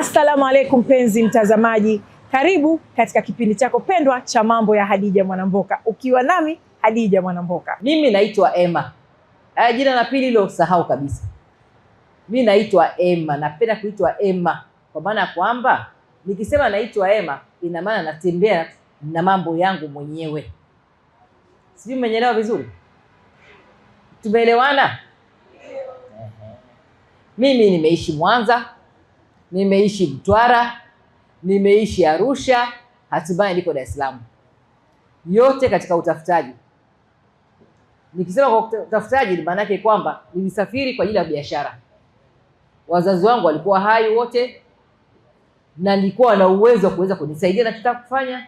Assalamu alaikum mpenzi mtazamaji, karibu katika kipindi chako pendwa cha Mambo ya Hadija Mwanamboka, ukiwa nami Hadija Mwanamboka. Mimi naitwa Emma. Haya, jina la pili hilo sahau kabisa. Mimi naitwa Emma, napenda kuitwa Emma kwa maana kwamba nikisema naitwa Emma ina maana natembea na mambo yangu mwenyewe. Sijui mmenielewa vizuri? Tumeelewana? Mimi nimeishi Mwanza, nimeishi Mtwara, nimeishi Arusha, hatimaye niko Dar es Salaam. Yote katika utafutaji. Nikisema kwa utafutaji ni maana yake kwamba nilisafiri kwa ajili ya biashara. Wazazi wangu walikuwa hai wote na nilikuwa na uwezo wa kuweza kunisaidia nachotaka kufanya,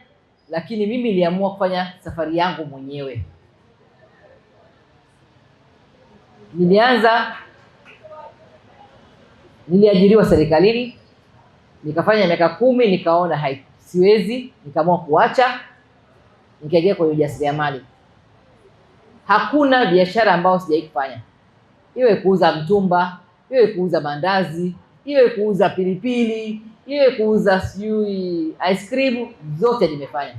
lakini mimi niliamua kufanya safari yangu mwenyewe. Niliajiriwa serikalini, nikafanya miaka 10, nikaona siwezi, nikaamua kuacha, nikaingia kwenye ujasiriamali. Hakuna biashara ambayo sijawahi kufanya, iwe kuuza mtumba, iwe kuuza mandazi, iwe kuuza pilipili, iwe kuuza sijui ice cream, zote nimefanya.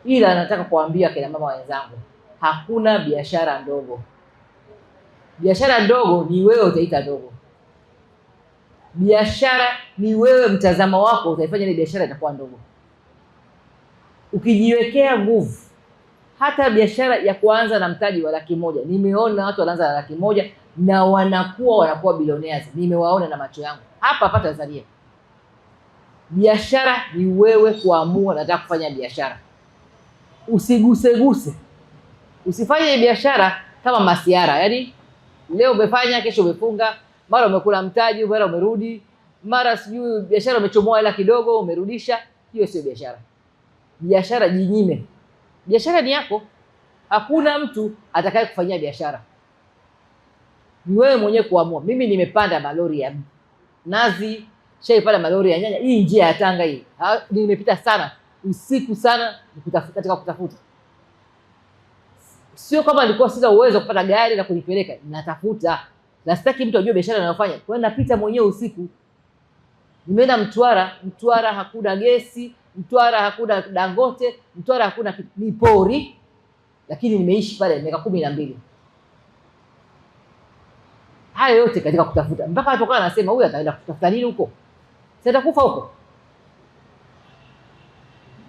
Ila nataka kuambia kina mama wenzangu, hakuna biashara ndogo. Biashara ndogo ni wewe utaita ndogo. Biashara ni wewe, mtazamo wako utaifanya ile biashara itakuwa ndogo. Ukijiwekea nguvu, hata biashara ya kuanza na mtaji wa 100,000, nimeona watu wanaanza na 100,000 na wanakuwa billionaires. Nimewaona na macho yangu hapa hapa Tanzania. Biashara ni wewe kuamua nataka kufanya biashara. Usiguseguse. Usifanye biashara kama masiara, yaani leo umefanya, kesho umefunga, mara umekula mtaji, mara umerudi, mara sijui biashara umechomoa hela kidogo umerudisha. Hiyo sio biashara. Biashara jinyime. Biashara ni yako. Hakuna mtu atakaye kufanyia biashara. Ni wewe mwenyewe kuamua. Mimi nimepanda malori ya nazi, shaipanda malori ya nyanya. Hii njia ya Tanga hii nimepita sana usiku sana katika kutafuta. Sio kama nilikuwa sina uwezo kupata gari na kunipeleka, natafuta. Na sitaki mtu ajue biashara ninayofanya. Kwa hiyo napita mwenyewe usiku. Nimeenda Mtwara, Mtwara hakuna gesi, Mtwara hakuna Dangote, Mtwara hakuna kitu, ni pori. Lakini nimeishi pale miaka 12. Hayo yote katika kutafuta. Mpaka watu wakawa wanasema huyu ataenda kutafuta nini huko? Si atakufa huko.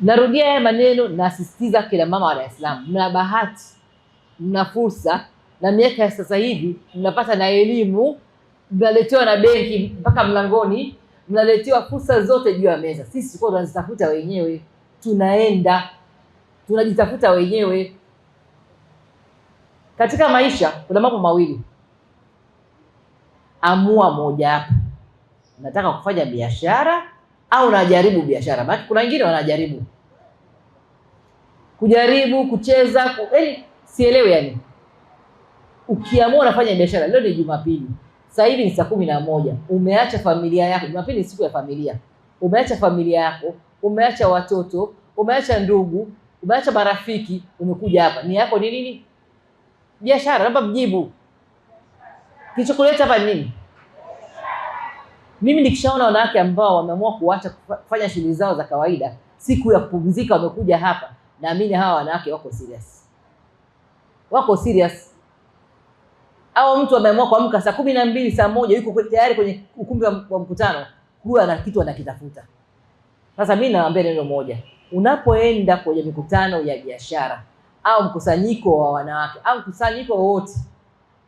Narudia haya maneno, nasisitiza kila mama wa Dar es Salaam, mna bahati, mna fursa, na miaka ya sasa hivi mnapata na elimu, mnaletewa na benki mpaka mlangoni, mnaletewa fursa zote juu ya meza. Sisi tulikuwa tunazitafuta wenyewe, tunaenda tunajitafuta wenyewe. Katika maisha kuna mambo mawili, amua moja hapo. Nataka kufanya biashara au najaribu biashara? Maana kuna wengine wanajaribu kujaribu kucheza, yaani sielewi yani. Ukiamua unafanya biashara, leo ni Jumapili, sasa hivi ni saa 11, umeacha familia yako. Jumapili ni siku ya familia. Umeacha familia yako, umeacha watoto, umeacha ndugu, umeacha marafiki, umekuja hapa. Nia yako ni nini? Biashara. Naomba mjibu. Kilichokuleta hapa ni nini? Mimi nikishaona wanawake ambao wameamua kuacha kufanya shughuli zao za kawaida, siku ya kupumzika wamekuja hapa, naamini hawa wanawake wako serious. Wako serious. Au mtu ameamua kuamka saa 12, saa 1 yuko tayari kwenye ukumbi wa mkutano, huyu ana kitu anakitafuta. Sasa mimi nawaambia neno moja, unapoenda kwenye mikutano ya biashara au mkusanyiko wa wanawake au mkusanyiko wowote,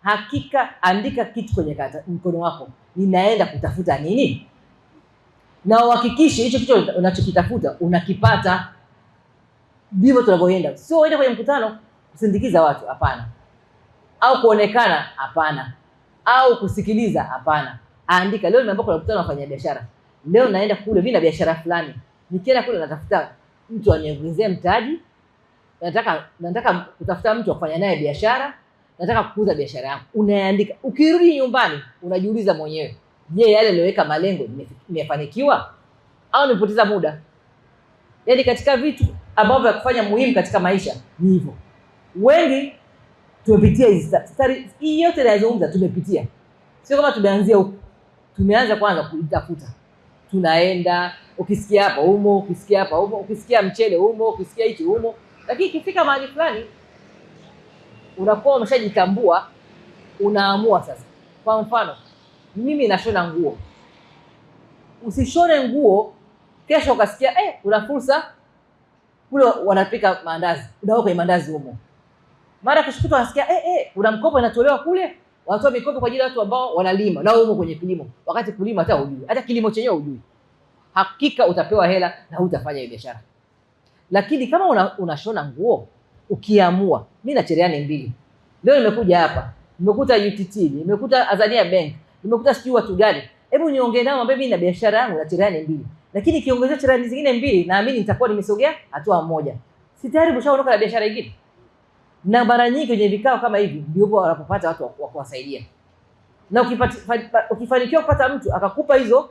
hakika andika kitu kwenye mkono wako, ninaenda kutafuta nini? Na uhakikishe hicho kitu unachokitafuta unakipata. Ndivyo tunavyoenda. Sio uende kwenye mkutano kusindikiza watu, hapana. Au kuonekana, hapana. Au kusikiliza, hapana. Andika, leo nimeambiwa kuna mkutano wa wafanyabiashara. Leo naenda kule, mimi na biashara fulani. Nikienda kule natafuta mtu aniongezee mtaji. Nataka kutafuta mtu wa kufanya naye biashara. Nataka kukuza biashara yangu. Unaandika. Ukirudi nyumbani unajiuliza mwenyewe, je, yale niliyoweka malengo nimefanikiwa au nimepoteza muda? Yaani katika vitu ambavyo vya kufanya muhimu katika maisha ni hivyo. Wengi tumepitia hizi stari, hii yote ninayozungumza tumepitia. Sio kama tumeanzia huko. Tumeanza kwanza kujitafuta. Tunaenda, ukisikia hapa umo, ukisikia hapa umo, ukisikia mchele umo, ukisikia hichi umo. Lakini ikifika mahali fulani unakuwa umeshajitambua, unaamua sasa. Kwa mfano, mimi nashona nguo. Usishone nguo kesho ukasikia kuna fursa kule wanapika maandazi, unaweka kwenye maandazi humo. Mara kesho kutwa unasikia kuna mkopo inatolewa kule, wanatoa mikopo kwa ajili ya watu ambao wanalima na humo kwenye kilimo, wakati kulima hata hujui, hata kilimo chenyewe hujui. Hakika utapewa hela na hutafanya hiyo biashara. Lakini kama unashona nguo, ukiamua, mimi na cherehani mbili. Leo nimekuja hapa, nimekuta UTT, nimekuta Azania Bank, nimekuta sijui watu gani. Hebu niongee nao, mwambie mimi na biashara yangu na cherehani mbili. Lakini kiongezea cherehani zingine mbili, naamini nitakuwa nimesogea hatua moja. Si tayari ushaondoka na biashara nyingine? Na mara nyingi kwenye vikao kama hivi ndipo wanapopata watu wa kuwasaidia. Na ukifanikiwa kupata mtu akakupa hizo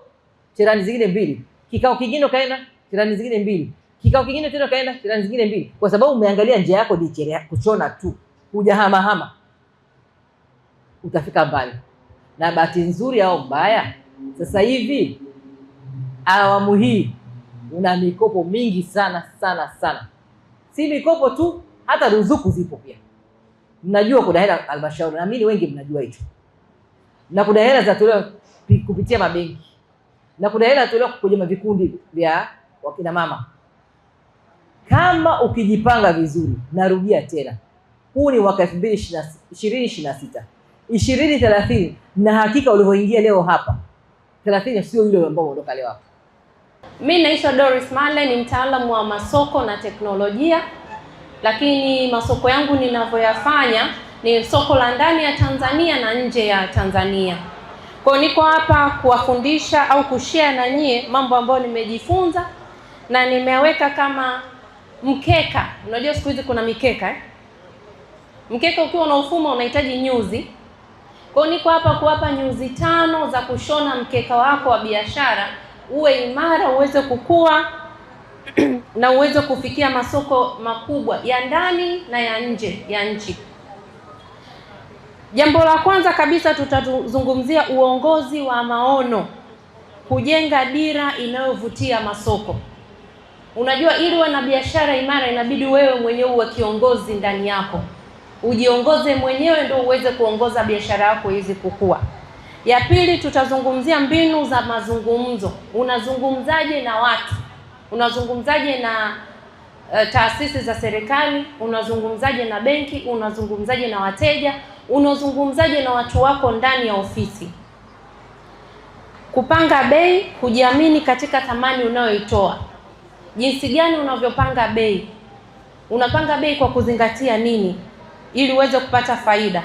cherehani zingine mbili, kikao kingine kaenda cherehani zingine mbili, kikao kingine tena kaenda cherehani zingine mbili, kwa sababu umeangalia njia yako ni cherehani kushona tu, hujahamahama, utafika mbali. Na bahati nzuri au mbaya, sasa hivi awamu hii una mikopo mingi sana sana sana. Si mikopo tu, hata ruzuku zipo pia. Mnajua kuna hela halmashauri, naamini wengi mnajua hicho. Na kuna hela zinatolewa kupitia mabenki. Na kuna hela zinatolewa kwenye vikundi vya wakina mama. Kama ukijipanga vizuri, narudia tena, huu ni mwaka 2026, 2030, na hakika ulivyoingia leo hapa 30 sio yule ambao unaondoka leo hapa. Mimi naitwa Doris Male, ni mtaalamu wa masoko na teknolojia. Lakini masoko yangu ninavyoyafanya ni soko la ndani ya Tanzania na nje ya Tanzania. Kwa hiyo niko hapa kuwafundisha au kushare na nyie mambo ambayo nimejifunza na nimeweka kama mkeka. Unajua siku hizi kuna mikeka Mkeka ukiwa unaufuma unahitaji nyuzi. Kwa hiyo niko hapa kuwapa nyuzi 5 za kushona mkeka wako wa biashara uwe imara, uweze kukua na uweze kufikia masoko makubwa ya ndani na ya nje ya nchi. Jambo la kwanza kabisa tutazungumzia uongozi wa maono, kujenga dira inayovutia masoko. Unajua, ili uwe na biashara imara inabidi wewe mwenyewe uwe kiongozi ndani yako. Ujiongoze mwenyewe ndio uweze kuongoza biashara yako iweze kukua. Ya pili tutazungumzia mbinu za mazungumzo. Unazungumzaje na watu? Unazungumzaje na taasisi za serikali? Unazungumzaje na benki? Unazungumzaje na wateja? Unazungumzaje na watu wako ndani ya ofisi? Kupanga bei, kujiamini katika thamani unayoitoa. Jinsi gani unavyopanga bei? Unapanga bei kwa kuzingatia nini ili uweze kupata faida?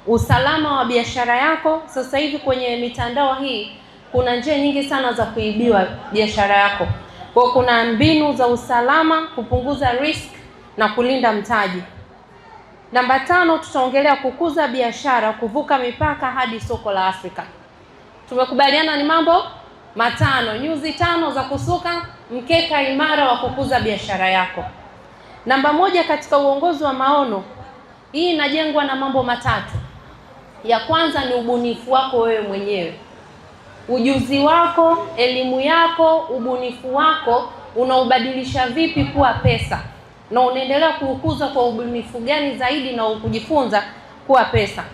Usalama wa biashara yako. Sasa hivi kwenye mitandao hii kuna njia nyingi sana za kuibiwa biashara yako. Kwa kuna mbinu za usalama, kupunguza risk na kulinda mtaji. Namba 5 tutaongelea kukuza biashara, kuvuka mipaka hadi soko la Afrika. Tumekubaliana ni mambo 5, nyuzi 5 za kusuka mkeka imara wa kukuza biashara yako. Namba 1 katika uongozi wa maono, hii inajengwa na mambo 3. Ya kwanza ni ubunifu wako wewe mwenyewe. Ujuzi wako, elimu yako, ubunifu wako unaubadilisha vipi kuwa pesa? Na unaendelea kuukuza kwa ubunifu gani zaidi na kujifunza kuwa pesa?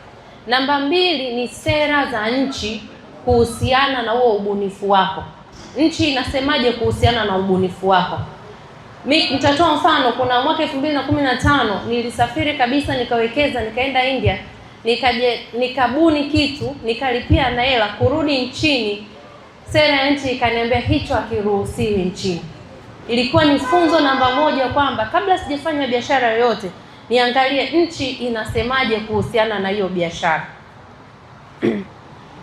Namba 2 ni sera za nchi kuhusiana na huo ubunifu wako. Nchi inasemaje kuhusiana na ubunifu wako? Mimi nitatoa mfano. Kuna mwaka 2015 nilisafiri kabisa, nikawekeza, nikaenda India, nikabuni kitu, nikalipia na hela, kurudi nchini sera ya nchi ikaniambia hicho hakiruhusiwi nchini. Ilikuwa ni funzo namba 1 kwamba kabla sijafanya biashara yoyote niangalie nchi inasemaje kuhusiana na hiyo biashara.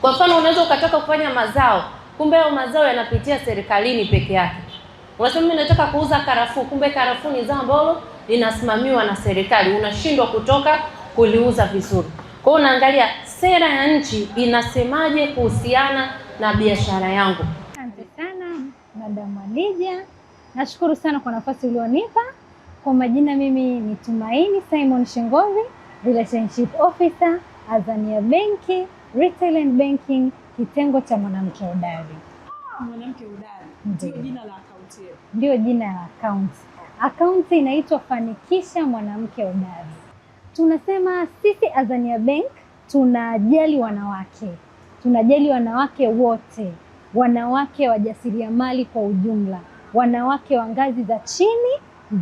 Kwa mfano, unaweza ukataka kufanya mazao, kumbe hayo mazao yanapitia serikalini peke yake. Unasema mimi nataka kuuza karafuu, kumbe karafuu ni zao ambalo linasimamiwa na serikali, unashindwa kutoka kuliuza vizuri. Kwa hiyo unaangalia sera ya nchi inasemaje kuhusiana na biashara yangu. Asante sana Madam Hadija. Nashukuru sana kwa nafasi ulionipa. Kwa majina mimi ni Tumaini Simon Shengovi, Relationship Officer, Azania Benki, Retail and Banking, kitengo cha mwanamke hodari. Mwanamke Hodari ndio Ndiyo. jina la akaunti yetu. Ndio jina la akaunti. Akaunti inaitwa Fanikisha Mwanamke Hodari. Tunasema sisi Azania Bank tunajali wanawake, tunajali wanawake wote, wanawake wajasiriamali kwa ujumla, wanawake wa ngazi za chini,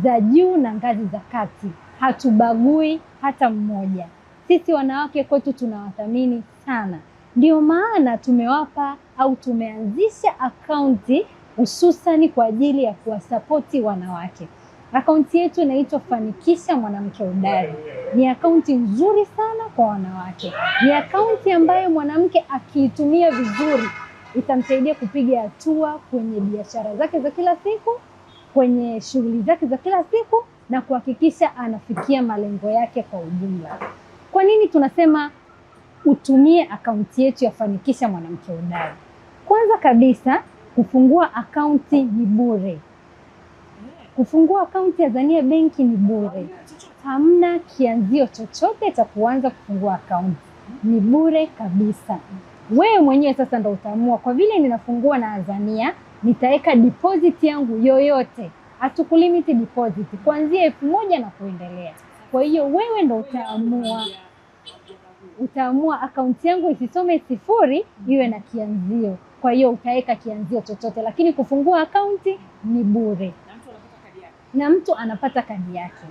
za juu na ngazi za kati. Hatubagui hata mmoja. Sisi wanawake kwetu tunawathamini sana, ndio maana tumewapa au tumeanzisha akaunti hususani kwa ajili ya kuwasapoti wanawake. Akaunti yetu inaitwa Fanikisha Mwanamke Hodari. Ni akaunti nzuri sana kwa wanawake. Ni akaunti ambayo mwanamke akiitumia vizuri itamsaidia kupiga hatua kwenye biashara zake za kila siku, kwenye shughuli zake za kila siku na kuhakikisha anafikia malengo yake kwa ujumla. Kwa nini tunasema utumie akaunti yetu ya Fanikisha Mwanamke Hodari? Kwanza kabisa, kufungua akaunti ni bure. Kufungua akaunti ya Azania Benki ni bure, hamna kianzio chochote cha kuanza kufungua akaunti, ni bure kabisa. Wewe mwenyewe sasa ndo utaamua, kwa vile ninafungua na Azania, nitaweka deposit yangu yoyote, hatukulimit deposit kuanzia 1000 na kuendelea. Kwa hiyo wewe ndo utaamua akaunti yangu isisome sifuri, iwe na kianzio. Kwa hiyo utaweka kianzio chochote, lakini kufungua akaunti ni bure na mtu anapata kadi yake.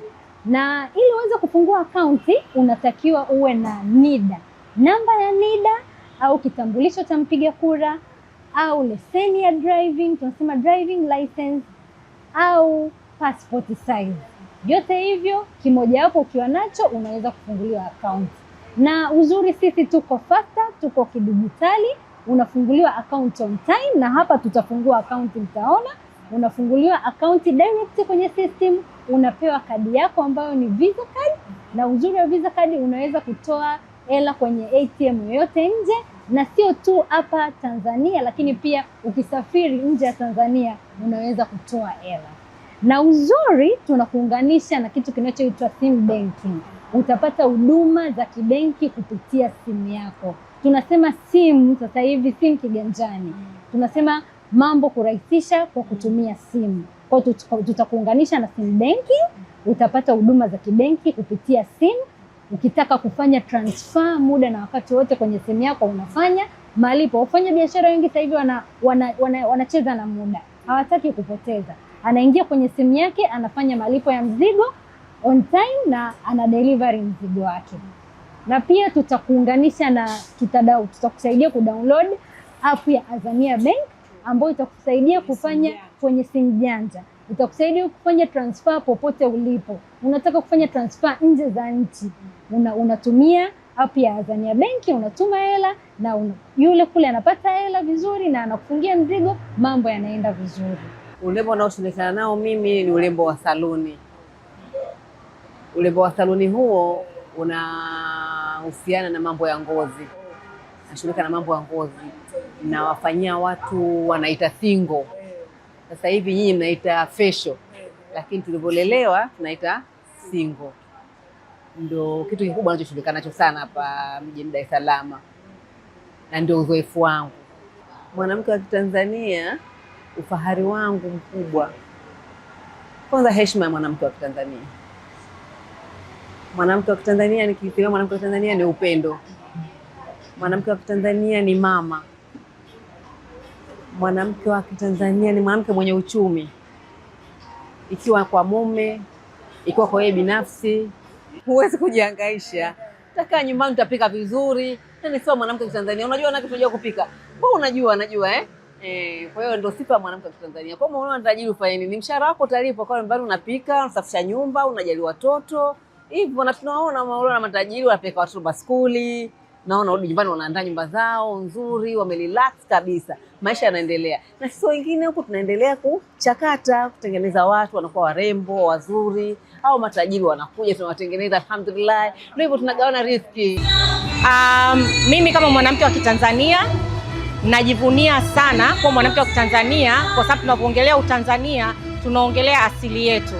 Na ili uweze kufungua akaunti unatakiwa uwe na NIDA, namba ya NIDA au kitambulisho cha mpiga kura au leseni ya driving, tunasema driving license au passport size. Vyote hivyo kimojawapo ukiwa nacho unaweza kufunguliwa akaunti. Na uzuri sisi tuko faster, tuko kidijitali, unafunguliwa account on time, na hapa tutafungua akaunti, mtaona unafunguliwa akaunti direct kwenye system, unapewa kadi yako ambayo ni Visa card. Na uzuri wa Visa card unaweza kutoa hela kwenye ATM yoyote nje, na sio tu hapa Tanzania, lakini pia ukisafiri nje ya Tanzania unaweza kutoa hela. Na uzuri tunakuunganisha na kitu kinachoitwa sim banking. Utapata huduma za kibenki kupitia simu yako. Tunasema simu sasa hivi, simu kiganjani. Tunasema mambo kurahisisha kwa kutumia simu. Kwa hiyo tutakuunganisha na sim banking, utapata huduma za kibenki kupitia simu. Ukitaka kufanya transfer muda na wakati wote kwenye simu yako unafanya malipo. Wafanya biashara wengi sasa hivi wanacheza na muda, hawataki kupoteza. Anaingia kwenye simu yake anafanya malipo ya mzigo on time na ana delivery mzigo wake. Na pia tutakuunganisha na tutakusaidia kudownload app ya Azania Bank ambayo itakusaidia kufanya kwenye simu janja, itakusaidia kufanya transfer popote ulipo. Unataka kufanya transfer nje za nchi, unatumia app ya Azania Benki, unatuma hela na yule kule anapata hela vizuri na anakufungia mzigo, mambo yanaenda vizuri. Urembo unaoshindikana nao mimi ni urembo wa saluni. Urembo wa saluni huo unahusiana na mambo ya ngozi. Nashughulika na mambo ya ngozi, nawafanyia watu wanaita single. Sasa hivi nyinyi mnaita facial, lakini tulivyolelewa tunaita single. Ndo kitu kikubwa nachoshughulika nacho sana hapa mjini Dar es Salaam, na ndio uzoefu wangu. Mwanamke wa Kitanzania, ufahari wangu mkubwa, kwanza heshima ya mwanamke wa Kitanzania. Mwanamke wa Kitanzania, nikisema mwanamke wa Kitanzania ni upendo. Mwanamke wa Kitanzania ni mama. Mwanamke wa Kitanzania ni mwanamke mwenye uchumi, ikiwa kwa mume, ikiwa kwa yeye binafsi. Huwezi kujihangaisha, utakaa nyumbani, utapika vizuri. Na ni sio mwanamke wa Kitanzania, unajua wanawake tunajua kupika. Wewe unajua, najua kwa hiyo ndio sifa ya mwanamke wa Kitanzania. Kwa hiyo unaona tajiri ufanye nini? Mshahara wako utalipwa, kwa nyumbani unapika, unasafisha nyumba, unajali watoto. Hivyo na tunaona maana matajiri wanapeleka watoto baskuli, naona rudi nyumbani wanaandaa nyumba zao nzuri, wamerelax kabisa. Maisha yanaendelea. Na sisi wengine huku tunaendelea kuchakata, kutengeneza watu wanakuwa warembo, wazuri, au matajiri wanakuja tunawatengeneza, alhamdulillah. Ndio hivyo tunagawana riziki. Mimi kama mwanamke wa Kitanzania najivunia sana kuwa mwanamke wa Kitanzania kwa sababu tunapoongelea Utanzania tunaongelea asili yetu.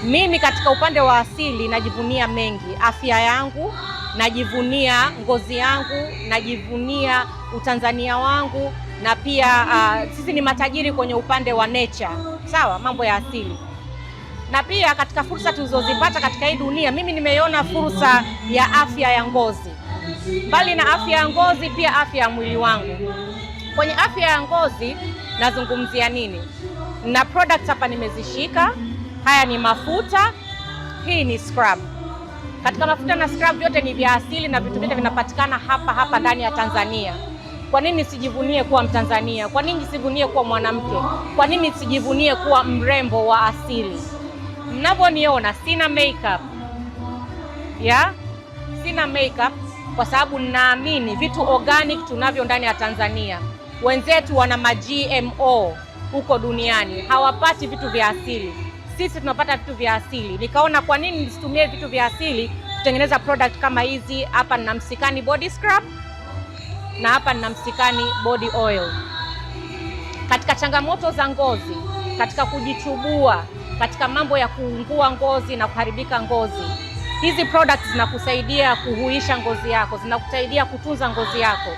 Mimi katika upande wa asili najivunia mengi, afya yangu, najivunia ngozi yangu, najivunia Utanzania wangu, Na pia sisi ni matajiri kwenye upande wa nature, sawa, mambo ya asili. Na pia katika fursa tulizozipata katika hii dunia, mimi nimeiona fursa ya afya ya ngozi. Mbali na afya ya ngozi, pia afya ya mwili wangu. Kwenye afya ya ngozi nazungumzia nini? Na products hapa nimezishika. Haya ni mafuta, hii ni scrub. Katika mafuta na scrub vyote ni vya asili na vitu vyote vinapatikana hapa hapa ndani ya Tanzania. Kwa nini nisijivunie kuwa Mtanzania? Kwa nini nisijivunie kuwa mwanamke? Kwa nini nisijivunie kuwa mrembo wa asili? Mnavyoniona sina makeup. Ya? Sina makeup kwa sababu ninaamini vitu organic tunavyo ndani ya Tanzania. Wenzetu wana ma GMO huko duniani, hawapati vitu vya asili. Sisi tunapata vitu vya asili. Nikaona kwa nini nisitumie vitu vya asili kutengeneza product kama hizi. Hapa nina Msikani body scrub na hapa nina Msikani body oil. Katika changamoto za ngozi, katika kujichubua, katika mambo ya kuungua ngozi na kuharibika ngozi, hizi products zinakusaidia kuhuisha ngozi yako, zinakusaidia kutunza ngozi yako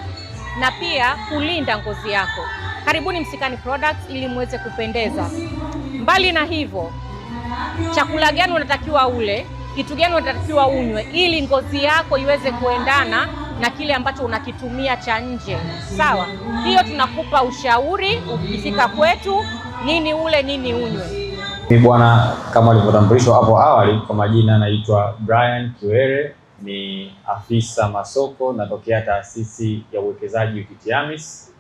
na pia kulinda ngozi yako. Karibuni Msikani Products ili muweze kupendeza. Mbali na hivyo, chakula gani unatakiwa ule, kitu gani unatakiwa unywe ili ngozi yako iweze kuendana na kile ambacho unakitumia cha nje. Sawa? Hiyo tunakupa ushauri ukifika kwetu, nini ule, nini unywe. Mimi bwana, kama alivyotambulishwa hapo awali, kwa majina naitwa Brian Kiwere, ni afisa masoko, natokea taasisi ya uwekezaji UTT AMIS.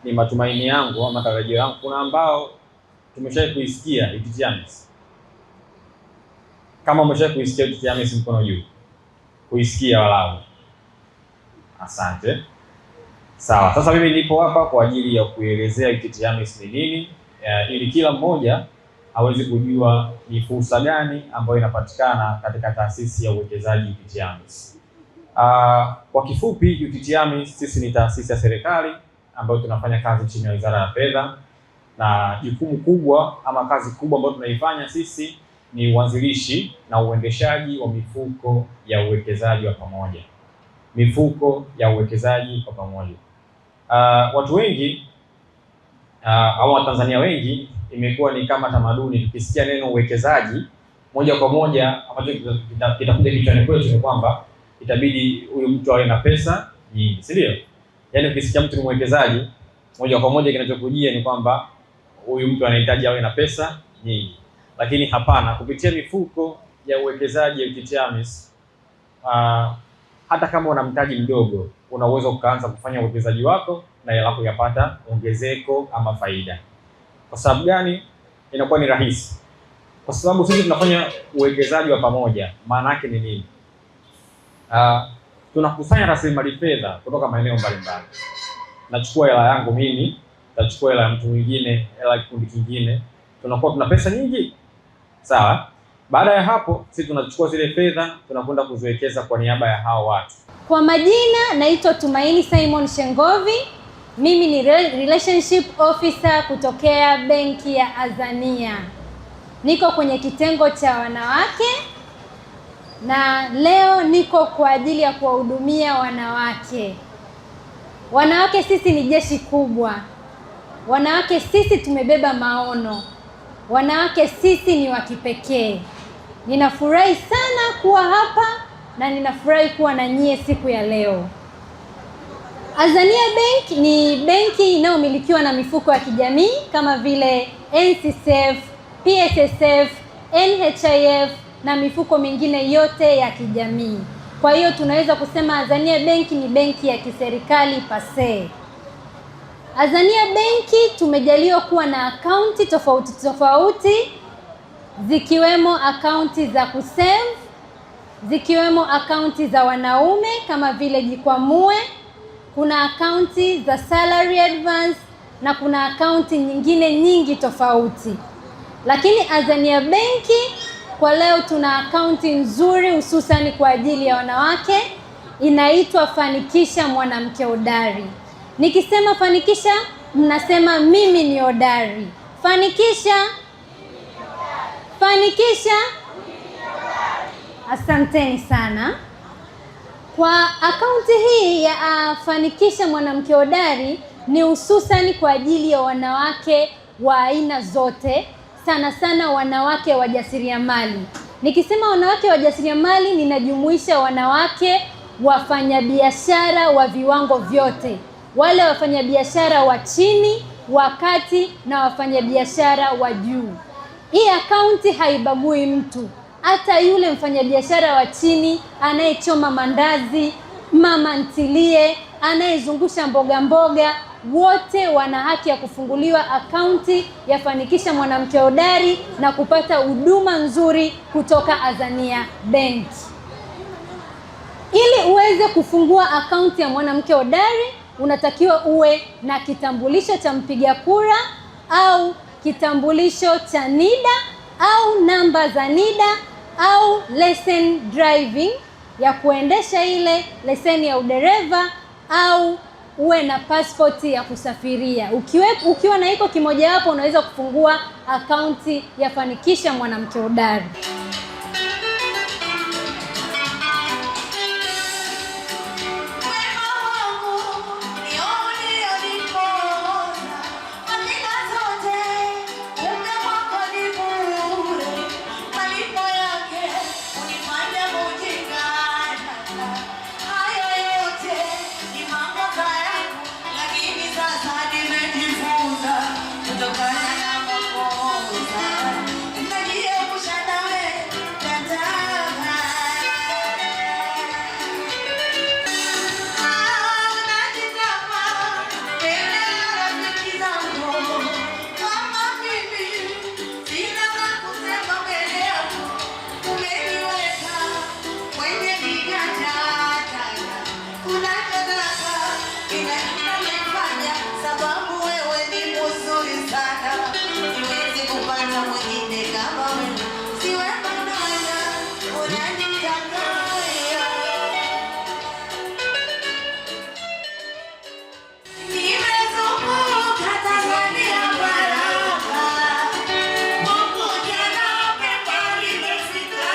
Ni matumaini yangu ama matarajio yangu, kuna ambao tumeshawahi kuisikia UTT AMIS. Kama umeshawahi kuisikia UTT AMIS, mkono juu. Kuisikia walau. Asante. Sawa, sasa mimi nipo hapa kwa ajili ya kuelezea UTT AMIS ni nini, ili kila mmoja aweze kujua ni fursa gani ambayo inapatikana katika taasisi ya uwekezaji UTT AMIS. Kwa kifupi, UTT AMIS sisi ni taasisi ya serikali ambayo tunafanya kazi chini ya Wizara ya Fedha, na jukumu kubwa ama kazi kubwa ambayo tunaifanya sisi ni uanzilishi na uendeshaji wa mifuko ya uwekezaji wa pamoja. Mifuko ya uwekezaji kwa pamoja. Watu wengi au Watanzania wengi imekuwa ni kama tamaduni, tukisikia neno uwekezaji moja kwa moja ambacho kitakuja kichwani kwetu ni kwamba itabidi huyu mtu awe na pesa nyingi, si ndio? Yaani ukisikia mtu ni mwekezaji moja kwa moja kinachokujia ni kwamba huyu mtu anahitaji awe na pesa nyingi. Lakini hapana, kupitia mifuko ya uwekezaji ya UTT AMIS, hata kama una mtaji mdogo una uwezo ukaanza kufanya uwekezaji wako na hela yako yapata ongezeko ama faida. Kwa sababu gani inakuwa ni rahisi? Kwa sababu sisi tunafanya uwekezaji wa pamoja. Maana yake ni nini? Tunakusanya rasilimali fedha kutoka maeneo mbalimbali. Nachukua hela yangu mimi, nachukua hela ya mtu mwingine, hela ya kikundi kingine, tunakuwa tuna pesa nyingi. Sawa? Baada ya hapo sisi tunachukua zile fedha tunakwenda kuziwekeza kwa niaba ya hao watu. Kwa majina naitwa Tumaini Simon Shengovi. Mimi ni Relationship Officer kutokea Benki ya Azania. Niko kwenye kitengo cha wanawake na leo niko kwa ajili ya kuwahudumia wanawake. Wanawake sisi ni jeshi kubwa. Wanawake sisi tumebeba maono. Wanawake sisi ni wa kipekee. Ninafurahi sana kuwa hapa na ninafurahi kuwa na nyie siku ya leo. Azania Bank ni benki inayomilikiwa na mifuko ya kijamii kama vile NSSF, PSSF, NHIF na mifuko mingine yote ya kijamii. Kwa hiyo tunaweza kusema Azania Bank ni benki ya kiserikali pase. Azania Benki tumejaliwa kuwa na akaunti tofauti tofauti, zikiwemo akaunti za kusave, zikiwemo akaunti za wanaume kama vile Jikwamue, kuna akaunti za salary advance na kuna akaunti nyingine nyingi tofauti. Lakini Azania Benki kwa leo tuna akaunti nzuri hususan kwa ajili ya wanawake, inaitwa Fanikisha Mwanamke Hodari. Nikisema fanikisha, mnasema mimi ni hodari. Fanikisha, fanikisha. Asanteni sana. Kwa akaunti hii ya Fanikisha Mwanamke Hodari Ni hususani kwa ajili ya wanawake wa aina zote, sana sana wanawake wajasiriamali. Nikisema wanawake wajasiriamali, ninajumuisha wanawake wafanyabiashara wa viwango vyote, wale wafanyabiashara wa chini, wa kati na wafanyabiashara wa juu. Hii akaunti haibagui mtu, hata yule mfanyabiashara wa chini anayechoma mandazi, mama ntilie, anayezungusha mboga mboga, wote wana haki ya kufunguliwa akaunti ya Fanikisha Mwanamke Hodari na kupata huduma nzuri kutoka Azania Bank. Ili uweze kufungua akaunti ya Mwanamke Hodari, unatakiwa uwe na kitambulisho cha mpiga kura au kitambulisho cha NIDA au namba za NIDA au lesson driving ya kuendesha ile leseni ya udereva au uwe na pasipoti ya kusafiria. Ukiwa na hiko kimojawapo, unaweza kufungua akaunti ya Fanikisha Mwanamke Hodari. Wema wangu ni ulionipoza, fadhila zote kumbe kwako ni bure, malipo yake hunifanya mujinga. Hayo yote ni makosa yangu, lakini sasa nimejifunza kutokana na makosa, najiepusha nawe dada. Unajitapa mbele ya rafiki zangu, kama mimi sina la kusema mbele yako, umeniweka kwenye viganja. Unachotaka inanifanya, sababu wewe ni mzuri sana, siwezi kupata mwingine kama wewe, siwe banana, unanichanganya. Nimezunguka Tanzania bara, Unguja na Pemba nimefika,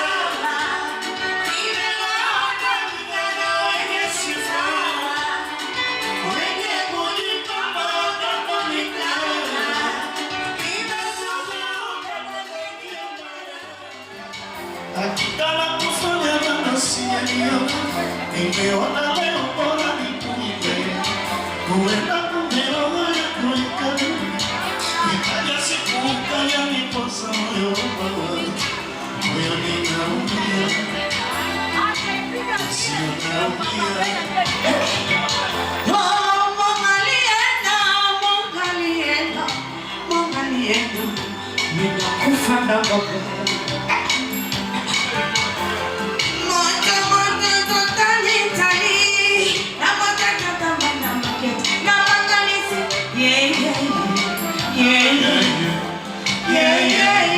nimewaona vijana wenye sifa, wenye kujipamba kama mikala. Nimezunguka Tanzania bara. Hakika la kufanya na sijaliona, nimeona leo bora nikuite, huenda kumbe roho yako ikarudi, ikaja siku ukayanipoza moyo wangu, moyo ninaumia, sio naumia. Oh, Mungu alienda, Mungu alienda, Mungu alienda, ninakufa na baba. Moto moto totali tali, na moto kata mana market, na makalisi. Yeah yeah yeah yeah yeah yeah, yeah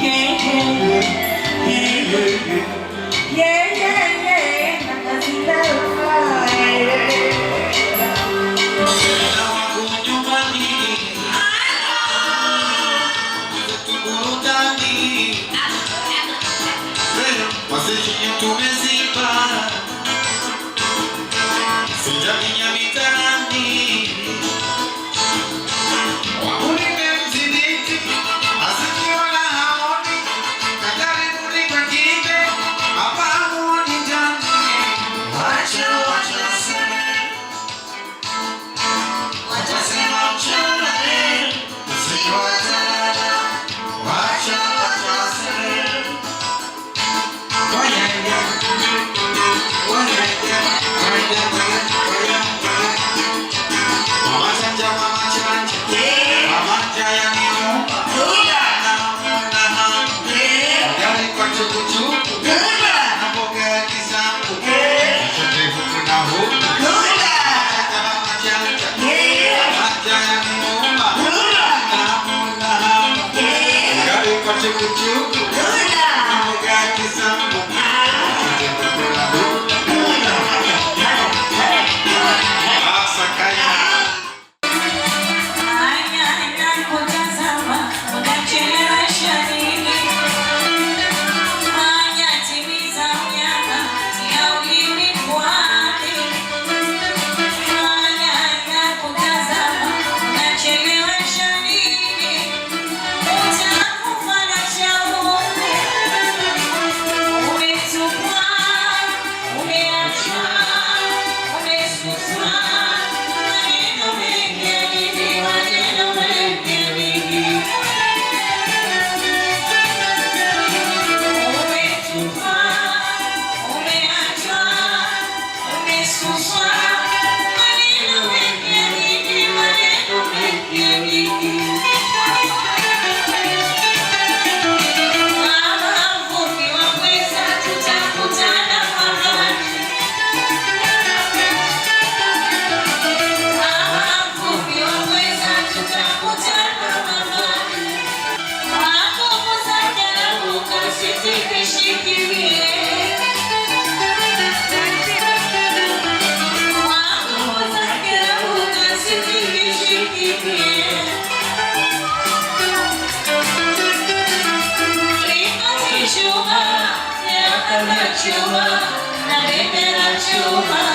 yeah yeah yeah yeah yeah, nakazila yeah. Nyumbani burudani, wasekinye tumeziba, sijakinya mitaani, wakulimemdhibiti asikiona haoni, kakaribuni kwengine hapa hamuoni ndani. Wacha wacha waseme, watasema mchana usiku watalala. Wacha wacha waseme. Oh yeah, yeah. Oh yeah, yeah. Oh yeah, yeah. Oh yeah, yeah. Mama chanja, mama chanja. Mama chanja niumba. Naona hamu. Ugali kwa chukuchuku. Na mboga ya kisambu. Chote huku na huku. Chanja, mama chanja. Mama chanja niumba. Naona hamu. Ugali kwa chukuchuku. Na mboga ya kisambu. Chote huku na huku. Asakaya. Kutazama unachelewesha nini? Fanya timiza unyama tia ulimi kwake. Chuma, na mimi na chuma.